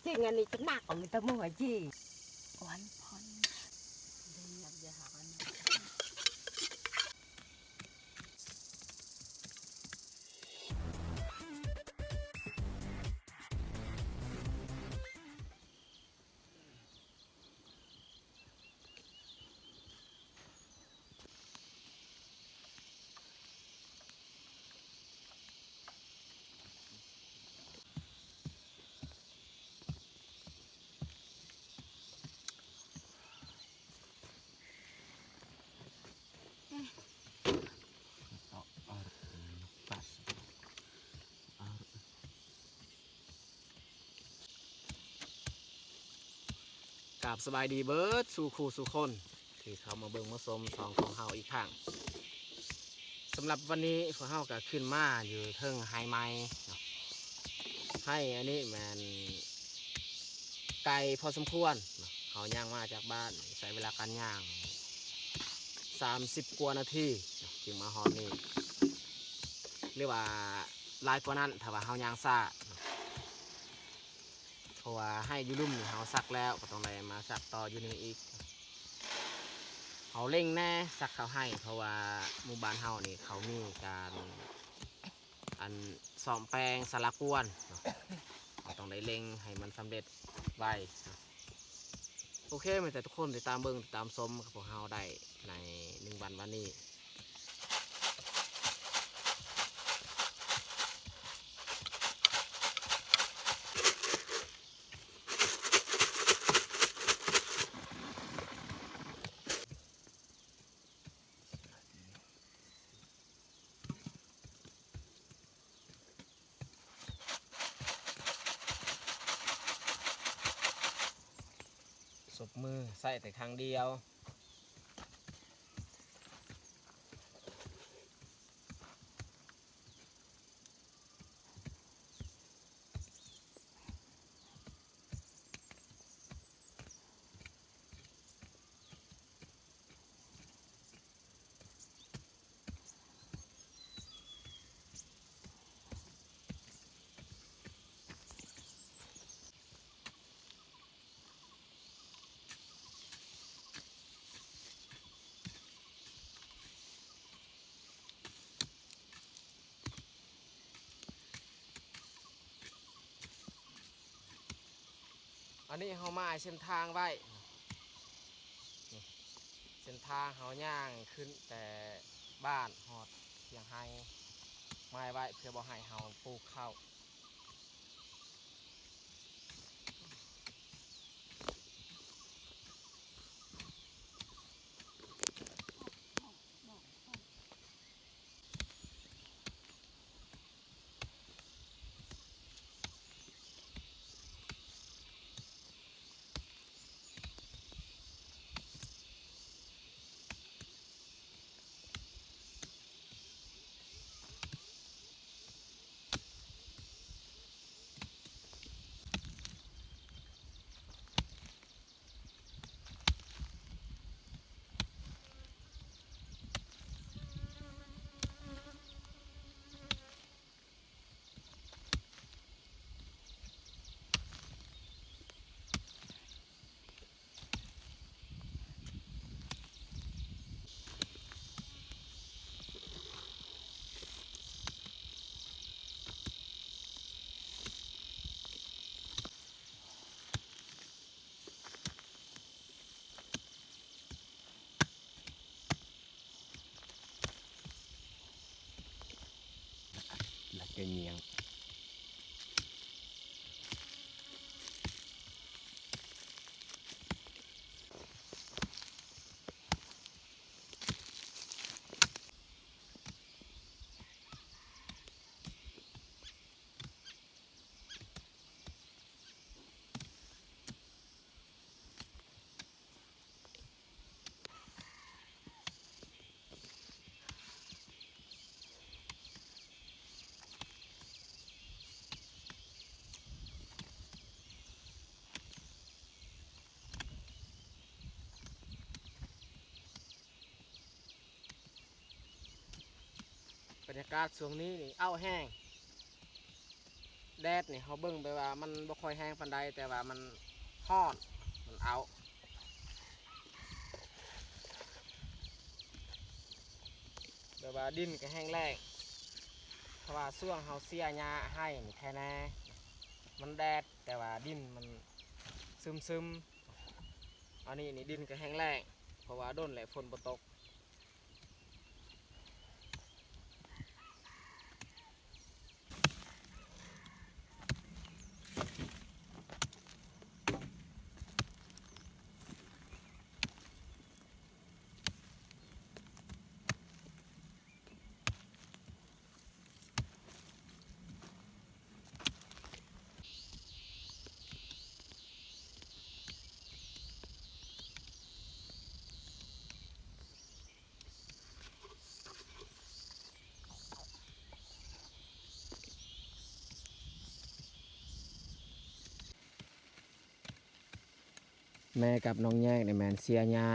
ຈິງໆ ອັນນີ້ຈະໜັກ ມີແຕ່ໝູ່ໃຫ້ຈີ່ ອວນພອນ. ກາບສະບາຍດີເບິດສູ່ຄູ່ສູ່ຄົນ ທີ່ເຂົ້າມາເບິ່ງມາຊົມຊ່ອງຂອງເຮົາອີກຄັ້ງ. ສຳລັບວັນນີ້ພວກເຮົາກໍຂຶ້ນມາຢູ່ເທິງໄຮ່ໃໝ່ເນາະ. ໄຮ່ອັນນີ້ແມ່ນໄກພໍສົມຄວນເນາະ. ເຮົາຍ່າງມາຈາກບ້ານ ໃຊ້ເວລາການຍ່າງສາມສິບກວ່ານາທີເນາະ ຈຶ່ງມາຮອດນີ້. ຫຼືວ່າຫຼາຍກວ່ານັ້ນ ຖ້າວ່າເຮົາຍ່າງຊ້າເນາະ. ເພາະວ່າໄຮ່ຢູ່ລຸ່ມນີ້ເຮົາສັກແລ້ວ ກໍຕ້ອງໄດ້ມາສັກຕໍ່ຢູ່ນີ້ອີກ. ເຮົາເລັ່ງແດ່ສັກເຂົ້າໄຮ່ ເພາະວ່າໝູ່ບ້ານເຮົານີ້ເຂົາມີການ ອັນ ສ້ອມແປງສາລາກວນເນາະ. ເຮົາຕ້ອງໄດ້ເລັ່ງໃຫ້ມັນສຳເລັດໄວເນາະ. ໂອເຄ ມີແຕ່ທຸກຄົນຕິດຕາມເບິ່ງ ຕິດຕາມຊົມກັບພວກເຮົາໄດ້ໃນໜຶ່ງວັນວັນນີ້. ສົບມືໃຊ້ແຕ່ຄັ້ງດຽວ. ອັນນີ້ເຮົາໝາຍເສັ້ນທາງໄວ້ ນີ້ ເສັ້ນທາງເຮົາຍ່າງຂຶ້ນແຕ່ບ້ານຮອດທຽງໄຮ່ ໝາຍໄວ້ເພື່ອບໍ່ໃຫ້ເຮົາປູກເຂົ້າ. ແລ້ວກໍຍ່າງ. ບັນຍາກາດຊ່ວງນີ້ນີ້ ອ້າວແຮງ. ແດດນີ້ເຮົາເບິ່ງແບບວ່າມັນບໍ່ຄ່ອຍແຮງປານໃດ ແຕ່ວ່າມັນຮ້ອນ ມັນເອົາ ແບບວ່າດິນກໍແຫ້ງແລ້ງ. ເພາະວ່າຊ່ວງເຮົາເສຍຫຍ້າໄຮ່ນີ້ແທ້ແນ່ ມັນແດດ ແຕ່ວ່າດິນມັນຊຶມໆ. ອັນນີ້ນີ້ດິນກໍແຫ້ງແລ້ງ ເພາະວ່າດົນແລ້ວຝົນບໍ່ຕົກ. ແມ່ກັບນ້ອງແຍກນີ້ແມ່ນເສຍຫຍ້າ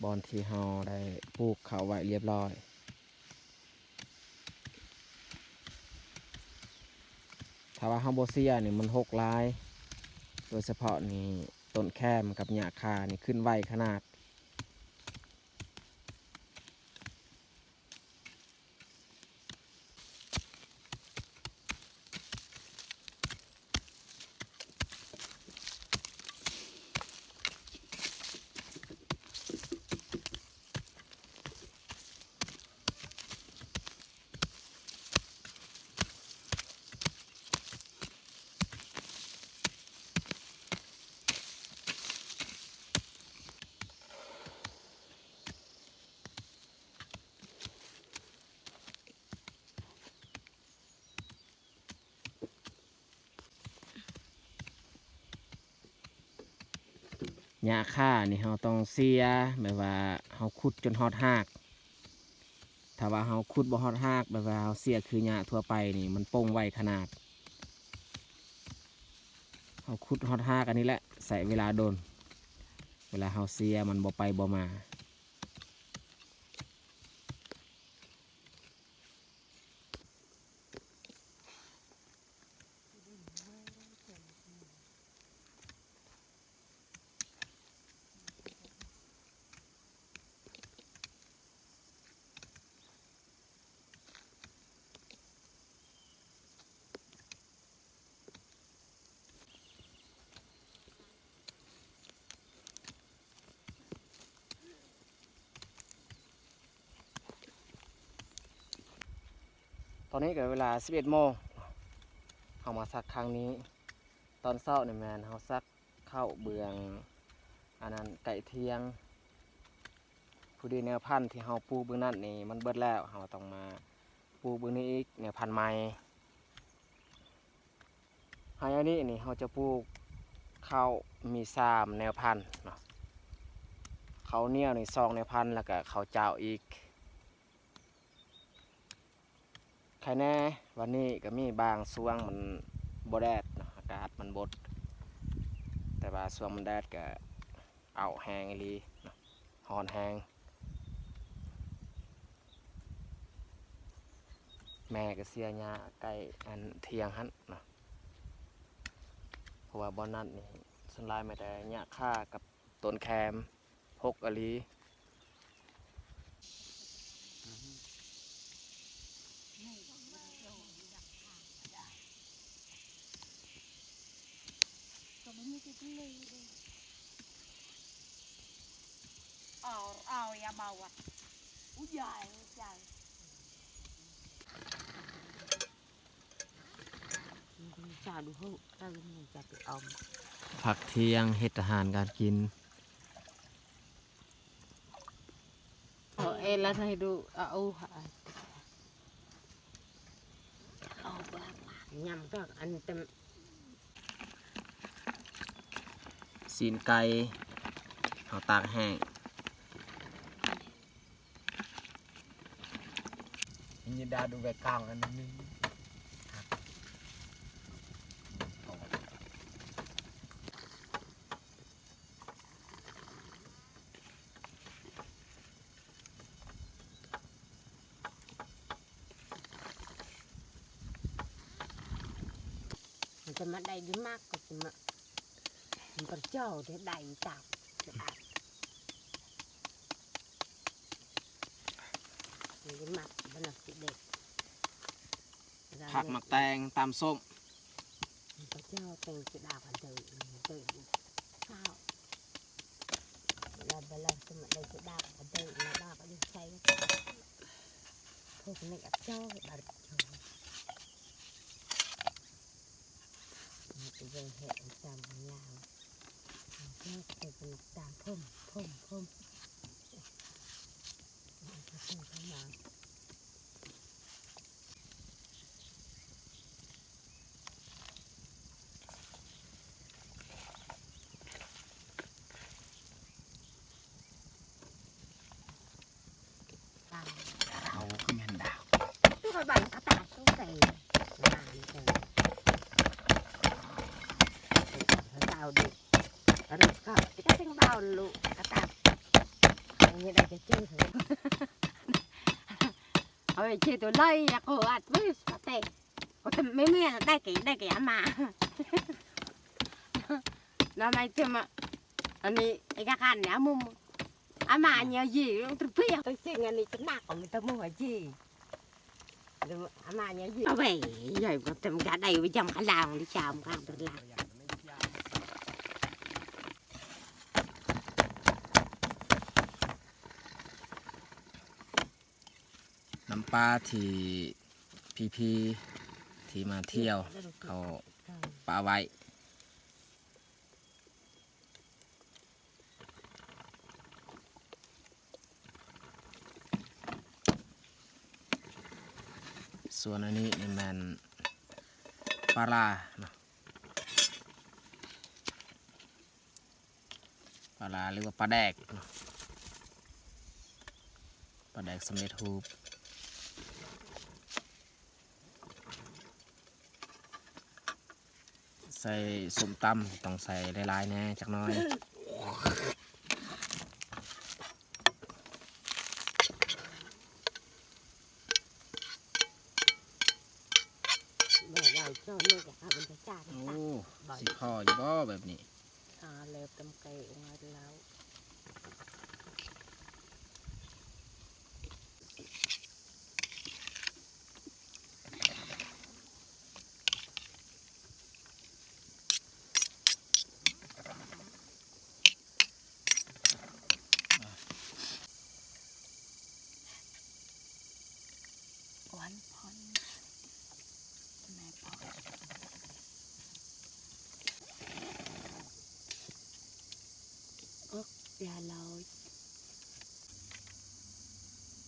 ບ່ອນທີ່ເຮົາໄດ້ປູກເຂົ້າໄວ້ລຽບລ້ອຍ. ຖ້າວ່າເຮົາບໍ່ເສຍນີ້ມັນຮົກຫຼາຍ ໂດຍສະເພາະນີ້ຕົ້ນແຄມກັບຫຍ້າຄ່ານີ້ຂຶ້ນໄວຂະໜາດ. ຫຍ້າຄ່ານີ້ເຮົາຕ້ອງເສຍ ແບບວ່າເຮົາຂຸດຈົນຮອດຮາກ. ຖ້າວ່າເຮົາຂຸດບໍ່ຮອດຮາກ ແບບວ່າເຮົາເສຍຄືຫຍ້າທົ່ວໄປນີ້ ມັນປົ່ງໄວຂະໜາດ. ເຮົາຂຸດຮອດຮາກອັນນີ້ແຫຼະ ໃຊ້ເວລາດົນ ເວລາເຮົາເສຍມັນບໍ່ໄປບໍ່ມາ. ຕອນນີ້ກໍເວລາສິບເອັດໂມງ ເຮົາມາສັກຄັ້ງນີ້. ຕອນເຊົ້ານີ້ແມ່ນເຮົາສັກເຂົ້າເບື້ອງອັນນັ້ນໃກ້ທ່ຽງ. ພໍດີແນວພັນທີ່ເຮົາປູກເບື້ອງນັ້ນນີ້ມັນເບິດແລ້ວ ເຮົາຕ້ອງມາປູກເບື້ອງນີ້ອີກ ແນວພັນໃໝ່. ໃຫ້ອັນນີ້ນີ້ເຮົາຈະປູກເຂົ້າມີສາມແນວພັນເນາະ ເຂົ້າໜຽວນີ້ສອງແນວພັນ ແລ້ວກະເຂົ້າເຈົ້າອີກ. ໄຄແນ່ ວັນນີ້ກະມີບາງຊ່ວງມັນບໍ່ແດດເນາະ ອາກາດມັນບົດ ແຕ່ວ່າຊ່ວງມັນແດດກະ ອ້າວ ແຮງອີ່ຫຼີເນາະ ຮ້ອນແຮງ. ແມ່ກໍເສຍຫຍ້າໃກ້ອັນທ່ຽງຫັ້ນເນາະ ເພາະວ່າບ່ອນນັ້ນນີ້ສ່ວນຫຼາຍມີແຕ່ຫຍ້າຄ່າກັບຕົ້ນແຄມ ຮົກອີ່ຫຼີ. ພັກທ່ຽງເຮັດອາຫານການກິນ. ເອົາເອລະໃຫ້ດູ ເອົາ ເອົາ ເອົາ ຍຳກໍອັນເຕັມ ຊີ້ນໄກ່ເຮົາຕາກແຫ້ງ. ນີ້ດາດູແວກາງອັນໜຶ່ງ. ເ ຈະມາໄດ້ຢູ່ໝາກກໍຈະມາ ມັນກໍເຈົ້າໄດ້ໄດ້ຕາມ ມັນມັກ ມັນມັກຊິເດັດ ຜັກໝາກແຕງຕຳສົ້ມ ມັນກໍເຈົ້າແຕງຊິດາວອັນເດີ ເດີ ຊາວ ລະບາລະສະມະໄດ້ຊິດາວອັນເດີ ລະດາວອັນໃສ່ ພວກນີ້ກໍເຈົ້າ ບາດເຈົ້າ ມັນກໍຍັງເຮັດຕາມລາວ ເຈົ້າກໍເປັນຕາພົມ ພົມ ພົມ ເອົາຄືແມ່ນດາວ ຕູ້ຂ້ອຍບັງກະຕາຕູ້ໃສ່ ເອົາເດັກ ອັນນີ້ກໍຈະເປັນບ່າວລູກກະຕາ ອັນນີ້ໄດ້ຈະເຈີ ເອົາໄປເຈີໂຕໄລ່ ຢາກໂກອັດເວີສປາເຕ ກໍແຕ່ແມ່ໆ ໄດ້ແກ່ ໄດ້ແກ່ອາມ່າ ແລ້ວໄມເທີມ ອັນນີ້ໄອ້ກະຄັນນີ້ ອາມຸມ ອາມ່າເຍຍຢີ ລະເພຍ ຕົວຈິງອັນນີ້ຈະໜັກ ມັນຕະມົວຈີ ອາມ່າເຍຍຢີ ເອົາໄວ້ ໃຫຍ່ກໍແຕ່ມັນກະໄດ້ໄວ້ຈຳຂະລາງ ທີ່ຈາມກາງຕົວລາງ ນຳປາທີ່ພີ່ໆ ທີ່ມາທ່ຽວເຂົາປະໄວ້ ສ່ວນອັນນີ້ນີ້ແມ່ນປາລາເນາະ. ປາຫຼາ ຫຼືວ່າປາແດກເນາະ ປາແດກສຳເລັດຮູບ ໃສ່ສົ້ມຕຳ ຕ້ອງໃສ່ຫຼາຍໆ ແດ່ຈັກໜ້ອຍ. ໂອ້ ຊິພໍຢູ່ບໍ່ແບບນີ້? ຫາແລ້ວຕຳໄກ່ອອກມາແລ້ວ.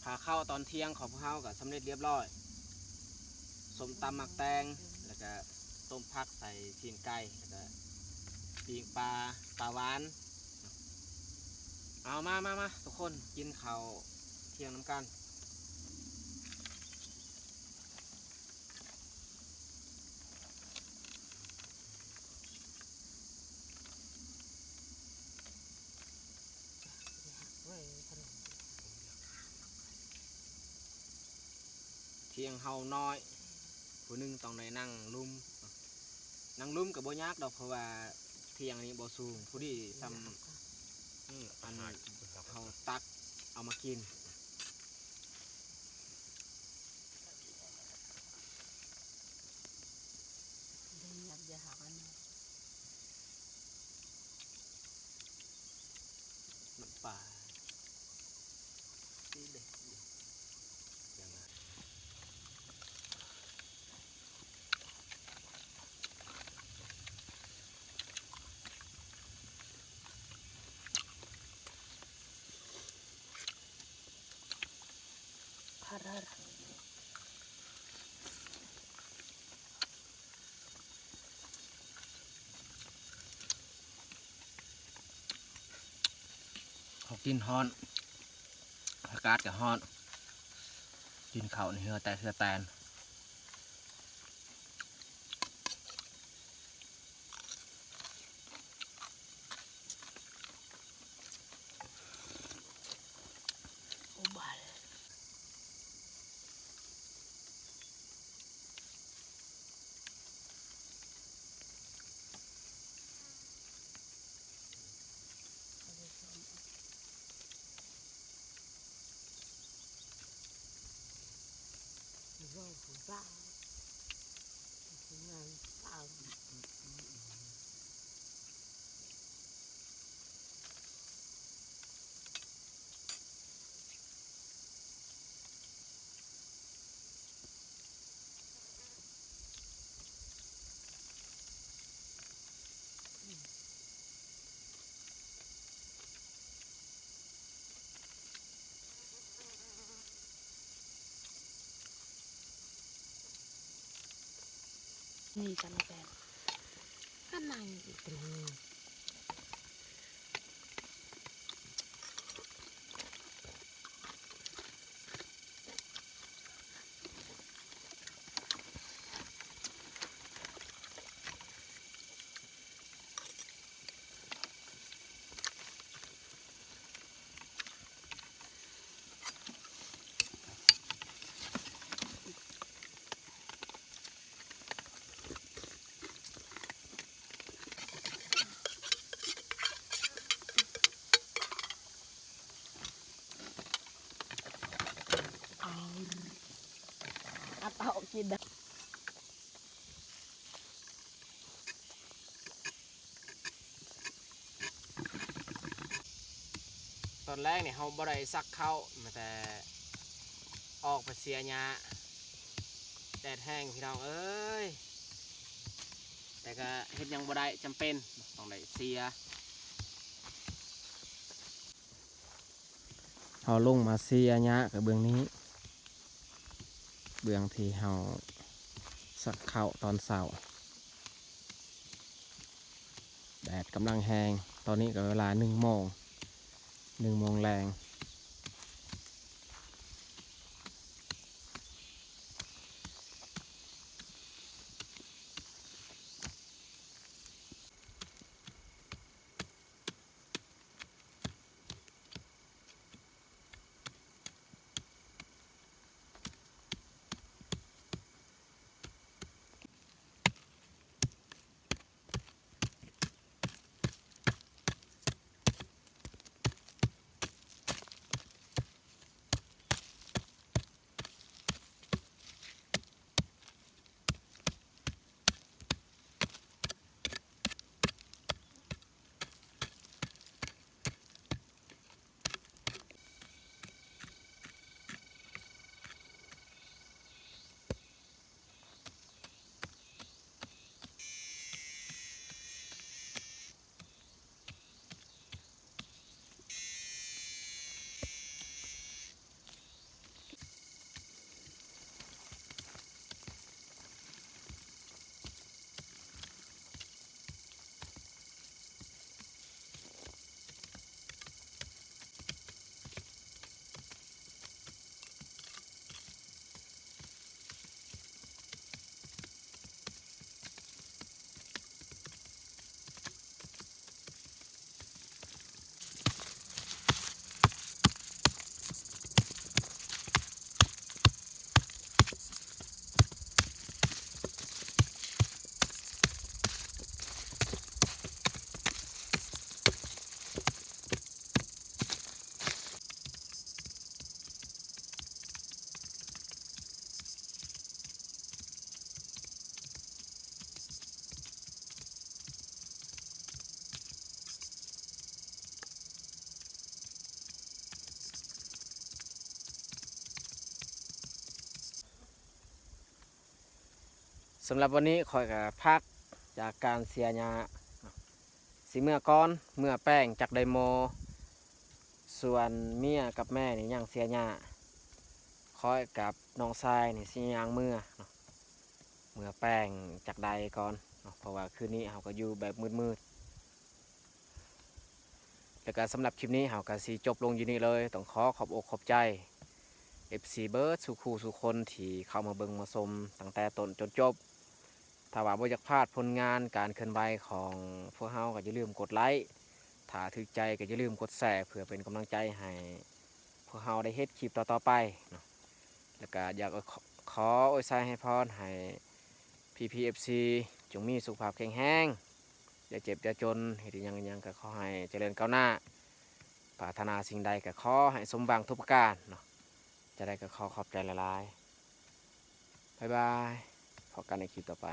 ພາເຂົ້າຕອນທ່ຽງຂອງພວກເຮົາກໍສຳເລັດລຽບລ້ອຍ. ສົ້ມຕຳໝາກແຕງ ແລ້ວກະຕົ້ມຜັກໃສ່ຊີ້ນໄກ່ ແລ້ວກະປີ້ງປາ ປາຫວານ. ເອົາ ມາ ມາ ມາ ທຸກຄົນ ກິນເຂົ້າທ່ຽງນຳກັນ. ທ່ຽງເຮົານ້ອຍ ຜູ້ໜຶ່ງຕ້ອງໄດ້ນັ່ງລຸ່ມ. ນັ່ງລຸ່ມກໍບໍ່ຍາກດອກ ເພາະວ່າທ່ຽງນີ້ບໍ່ສູງ ພໍດີສ່ຳ ອື ອັນເຮົາຕັກເອົາມາກິນ. ນ້ຳປາ ເຂົ້າກິນຮ້ອນ ອາກາດກໍຮ້ອນ ກິນເຂົ້ານີ້ເຫື່ອແຕກເຫື່ອແຕນ. ໂອ້ບາຍ. ນີ້ກັນແຕ່ຂ້າງໃນອີກ ອັດເອົາກິນໄດ້. ຕອນແລງນີ້ເຮົາບໍ່ໄດ້ສັກເຂົ້າ ມີແຕ່ອອກໄປເສຍຫຍ້າ ແດດແຮງພີ່ນ້ອງເອີຍ ແຕ່ກະເຮັດຫຍັງບໍ່ໄດ້ ຈຳເປັນຕ້ອງໄດ້ເສຍ. ເຮົາລົງມາເສຍຫຍ້າກະເບື້ອງນີ້ ເບື້ອງທີ່ເຮົາສັກເຂົ້າຕອນເຊົ້າ. ແດດກຳລັງແຮງ ຕອນນີ້ກະເວລາໜຶ່ງໂມງ ໜຶ່ງໂມງແລງ. ສຳລັບວັນນີ້ຂ້ອຍກະພັກຈາກການເສຍຫຍ້າ ຊິເມືອກ່ອນ ເມືອແປງຈັກໄດ້ໝໍ່ ສ່ວນເມຍກັບແມ່ນີ້ຍັງເສຍຫຍ້າ ຂ້ອຍກັບນ້ອງຊາຍນີ້ຊິຍ່າງເມືອເນາະ ເມືອແປງຈັກໄດ້ກ່ອນເນາະ ເພາະວ່າຄືນນີ້ເຮົາກະຢູ່ແບບມືດໆ. ແລ້ວກະສຳລັບຄລິບນີ້ເຮົາກະຊິຈົບລົງຢູ່ນີ້ເລີຍ ຕ້ອງຂໍຂອບອົກຂອບໃຈ ເອັຟຊີ ເບິດສູ່ຄູ່ສູ່ຄົນທີ່ເຂົ້າມາເບິ່ງມາຊົມຕັ້ງແຕ່ຕົ້ນຈົນຈົບ. ຖ້າວ່າບໍ່ຢາກພາດຜົນງານການເຄື່ອນໄຫວຂອງພວກເຮົາກະຢ່າລືມກົດໄລ້ ຖ້າຖືກໃຈກະຢ່າລືມກົດແຊ ເພື່ອເປັນກຳລັງໃຈໃຫ້ພວກເຮົາໄດ້ເຮັດຄລິບຕໍ່ໆໄປເນາະ. ແລ້ວກະຢາກຂໍ ຂໍອວຍໄຊໃຫ້ພອນໃຫ້ ພີພີ ເອັຟຊີ ຈົ່ງມີສຸຂະພາບແຂງແຮງ ຢ່າເຈັບຢ່າຈົນ ເຮັດອີ່ຫຍັງອີ່ຫຍັງກະຂໍໃຫ້ຈະເລີນກ້າວໜ້າ ປາດຖະໜາສິ່ງໃດກະຂໍໃຫ້ສົມຫວັງທຸກປະການເນາະ. ຈັ່ງໃດກະຂໍຂອບໃຈຫຼາຍໆ. ບາຍບາຍ ພໍ້ກັນໃນຄລິບຕໍ່ໄປ.